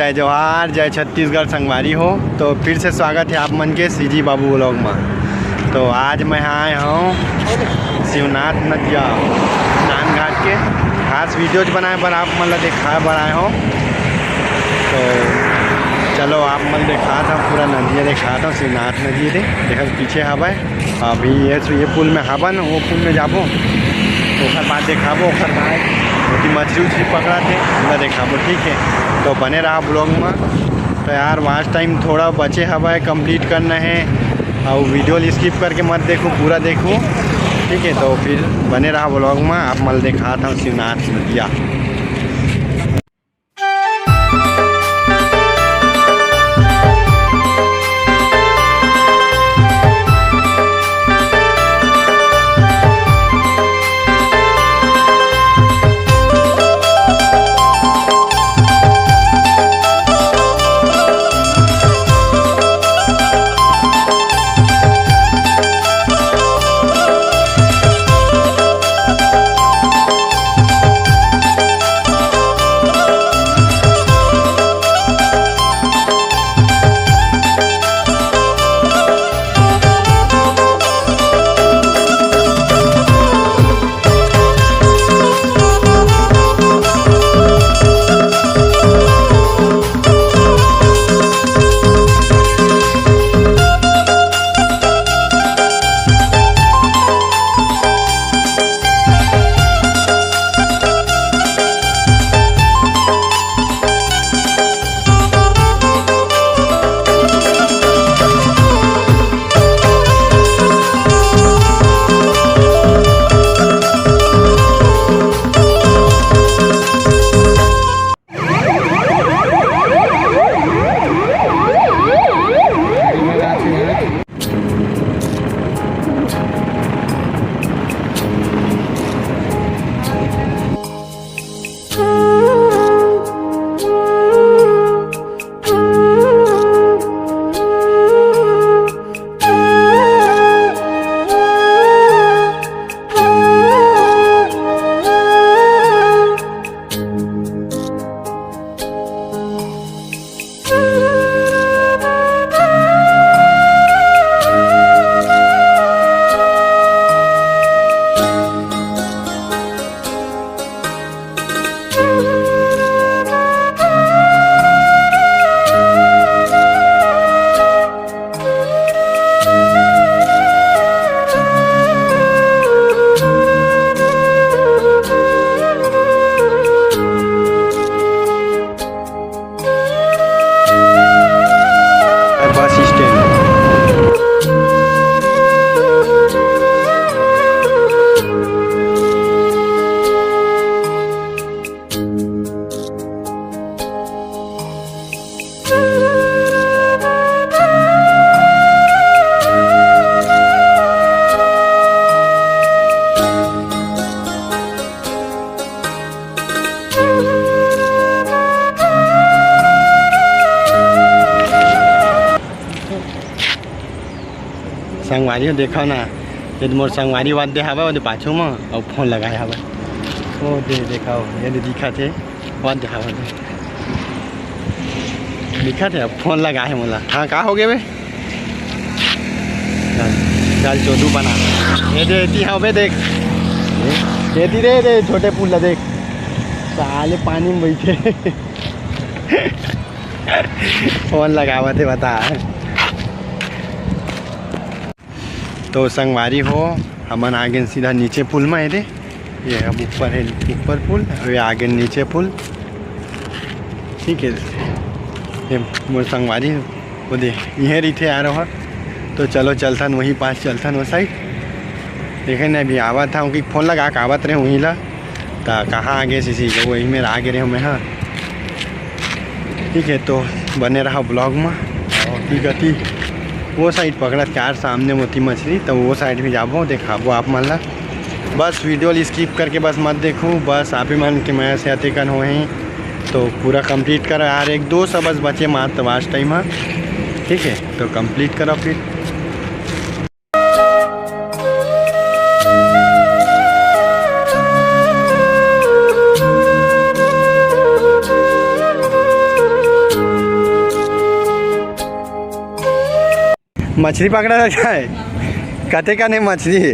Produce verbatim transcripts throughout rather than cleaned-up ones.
जय जोहार, जय छत्तीसगढ़ संगवारी हो। तो फिर से स्वागत है आप मन के सीजी बाबू व्लॉग में। तो आज मैं आए हूँ शिवनाथ नदिया स्नान घाट के खास वीडियोज बनाए बर, आप मन ला दिखाए बर आए हूँ। तो चलो आप मन दिखात हूँ, पूरा नदिया दिखात हूँ, शिवनाथ नदिया दे। देखा पीछे हवय, अभी ये, ये पुल में हवन, वो पुल में जाबो, ओकर बाद देखाबो, ओकर बाद ओती मछली उछली पकड़ा थे, ओला देखाबो, ठीक है। तो बने रहा व्लॉग में। तो यार वॉच टाइम थोड़ा बचे हवय, कंप्लीट करना है, और वीडियो स्किप करके मत देखो, पूरा देखो, ठीक है। तो फिर बने रहा व्लॉग में, आप मन ला देखात हूँ शिवनाथ नदिया। Bus stand. संगवारी हो, देखो ना, ये तो मोर संगवारी वाद्य हवय, ओदे पाछू म अउ फोन लगाए हवय। ओ दे, देखो, ये दे दिखत हे, वाद्य हवय दे। दिखत हे, अब फोन लगाए हे मोला। हाँ, का हो गए बे? चल, चल, चोदू बना। ये दे, एती हवय, देख। एती दे, दे, छोटे पुल ला देख। साले पानी में बैठे। फोन लगावत हे, बता। तो संगवारी हो, हमन आ गेन सीधा नीचे पुल में, ये दे, ये अब ऊपर है, ऊपर पुल, अभी आ गेन नीचे पुल। ठीक है, ये मोर संगवारी, वो दे, इहे रहिथे यार ओहर। तो चलो चलथन, वही पास चलथन, वो साइड। देखे नहीं, अभी आवत था, उनकी फोन लगा के आवत रहे वहीं ला। त कहाँ आगे सीसी के वही मेर आगे रहे मैं, हाँ। ठीक है, तो बने रहा ब्लॉग में। और की गति वो साइड पकड़ा चार सामने मोती मछली, तो वो साइड भी जाबो, देखाबो आप मन ला। बस वीडियो ला स्किप करके बस मत देखो, बस आप ही मन के मैं से अतेकन हो ही, तो पूरा कंप्लीट करो यार। एक दो सब बस बचे मात्र वाच टाइम है, ठीक है, तो कंप्लीट करो फिर। मछरी पकड़ा रहा है। कते कन हे मछरी हे?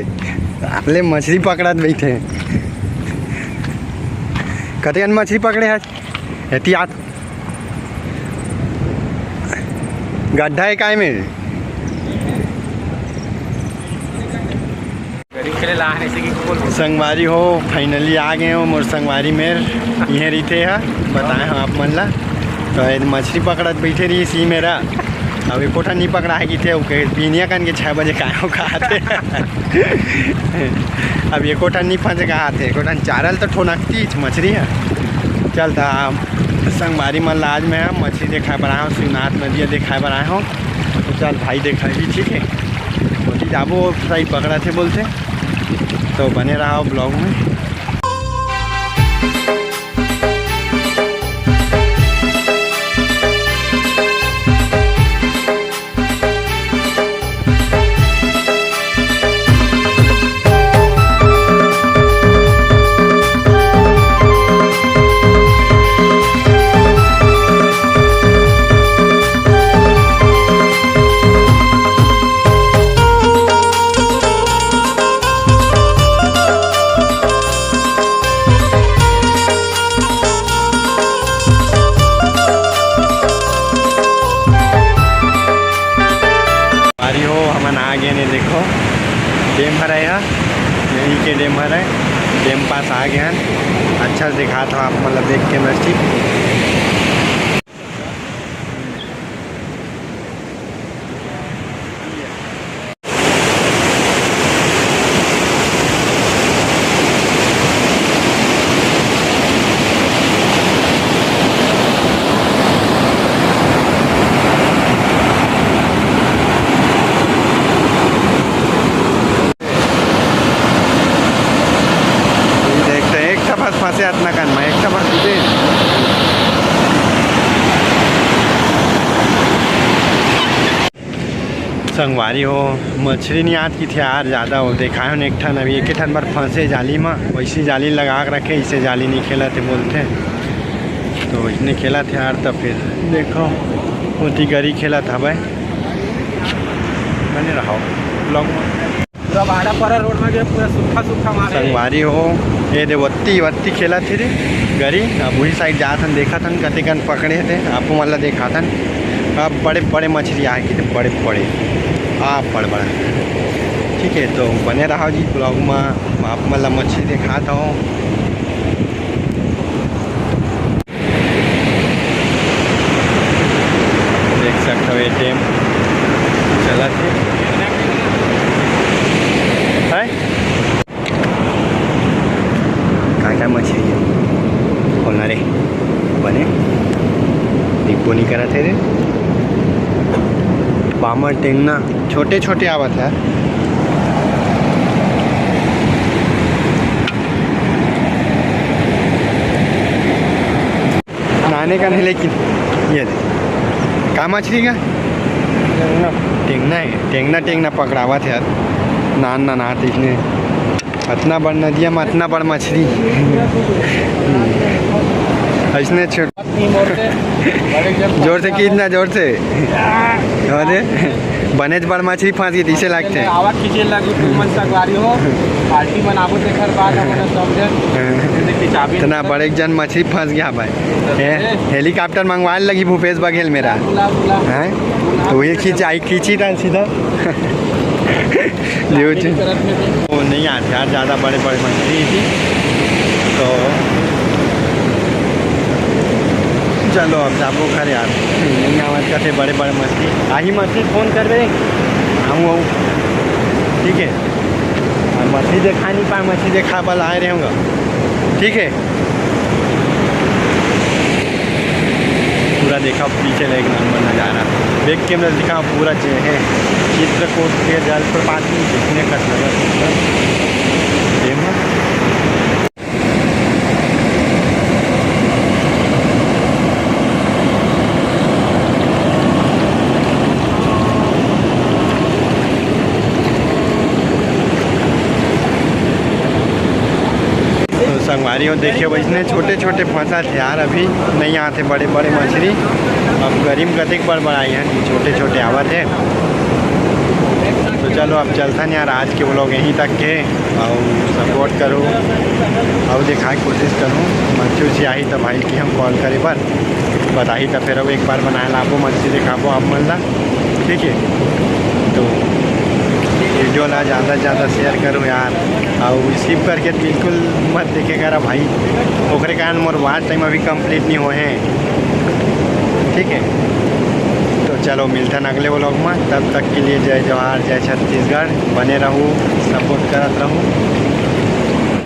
ले मछरी पकड़त बइठे। कते कन मछरी पकड़े हे? एहतियात। गड्ढा हे काय में? गरीब के लिए लाह नहीं सकी बोल। संगवारी हो, finally आ गए हो मोर संगवारी मेर। इहे रहिथे ह, बताए हो आप मन ला। तो ये मछली पकड़त बैठे रही सी मेरा। अब एको ठन नहीं पकड़ा है कि थे, ओके, पिनिया कन के छः बजे काहे हो कहा थे। अब एको ठन नहीं फंसे कहा थे, एको ठन चारल तो ठोनकती मछली है। चल, त संगवारी मन ला आज मैं मछली देखाए बर आए हूँ, शिवनाथ नदिया देखाए बर आए हूँ। तो चल भाई, देखा भी ठीक है, ओती जाबो, साइड पकड़ा थे बोलते। तो बने रहा vlog में। अरे हो, हमन आ गए ने, देखो, डैम हर है, यहीं के डैम हर है। डैम पास आ गए हैं। अच्छा से दिखात हो आप, मतलब, देख के मस्ती। देखते हैं, एक ठा बस फंसे अतना कन में, एक ठा बस दे। संगवारी हो, मछली नहीं आत की थे यार, ज़्यादा हो देखा है एक ठन, अभी एक ठन बार फंसे जाली में, वैसी जाली लगा के रखे, इसे जाली नहीं खेला थे बोलते, तो इसने खेला थे यार। तब फिर देखो, होती गरी खेला था भाई, बने रहो vlog में। पूरा बाड़ा पारा रोड में गए, पूरा सूखा सूखा मारे। संगवारी हो, ये दे वत्ती वत्ती खेला थे रे गरी। अब वही साइड जात हन, देखत हन कते कन पकड़े थे, आपको मन ला देखात हन। अब बड़े बड़े मछली आए कि बड़े बड़े, आप बड़ बड़ा। ठीक है, तो बने रहो जी vlog में, आप मन ला मछली देखात हूँ। देख सकते हो, ये डैम चलत है। हैं? काटा मछली है। खोलना रे। बने? दिखो नहीं करा थे रे। बामर टेंगना। छोटे छोटे आवत है। नाने का नहीं, लेकिन ये दे। का मछली का? टेंगना। टेंगना है, टेंगना, टेंगना पकड़ावत है यार। नान ना नाट इसने। अतना बड़ नदिया में अतना बड़ मछली। ऐसने छोट। जोर से खींचना, जोर से। अरे, बनेच बड़ मछली फंस गई, इसे लगते हैं। आवा खींचे लगू, तुम मन संगवारी हो, पार्टी बनाबो, तेकर बाद हमन समझे। जैसे कि चाबी इतना बड़े जन मछली फंस गया भाई। ए, हेलीकॉप्टर मंगवा लगी भूपेश बघेल मेरा। बुला, बुला। हैं? तो ये खींचाई, खींची था सीधा। न्यूज। वो नहीं आते यार, ज़्यादा बड़े बड़े मछली थी। तो चलो, अब जाबो घर यार। नहीं आवत करते बड़े बड़े मछली। आही मछली फोन कर दे। हम वो, ठीक है। और मछली देखा नहीं पाए, मछली देखा बल आए रहे होगा। ठीक है। पूरा देखा पीछे ले, एक नंबर नज़ारा। बैक कैमरा दिखा, पूरा जे है चित्रकूट के जलप्रपात में दिखने का नज़र। देखो। तो संगवारी हो, देखिए, वैसने छोटे छोटे फंसा थे यार, अभी नहीं आते बड़े बड़े मछली। अब गरीब कतेक बड़ बड़ आई हैं, छोटे छोटे आवत है। तो चलो, अब चलथन यार, आज के vlog यहीं तक के। अउ support करो, अउ दिखाए के कोशिश करूँ। मच्छी उच्छी आही त भाई के हम call करे बर बताही, त फिर अउ एक बार बनाए लाबो, मच्छी दिखाबो आप मन ला, ठीक है। तो video ला ज़्यादा से ज़्यादा share करो यार, अउ skip करके बिल्कुल मत देखे करा भाई, ओकरे कारण मोर watch time अभी complete नहीं होए हे, ठीक है। तो चलो, मिलथन अगले vlog में, तब तक के लिए जय जोहार, जय छत्तीसगढ़। बने रहू, support करत रहू।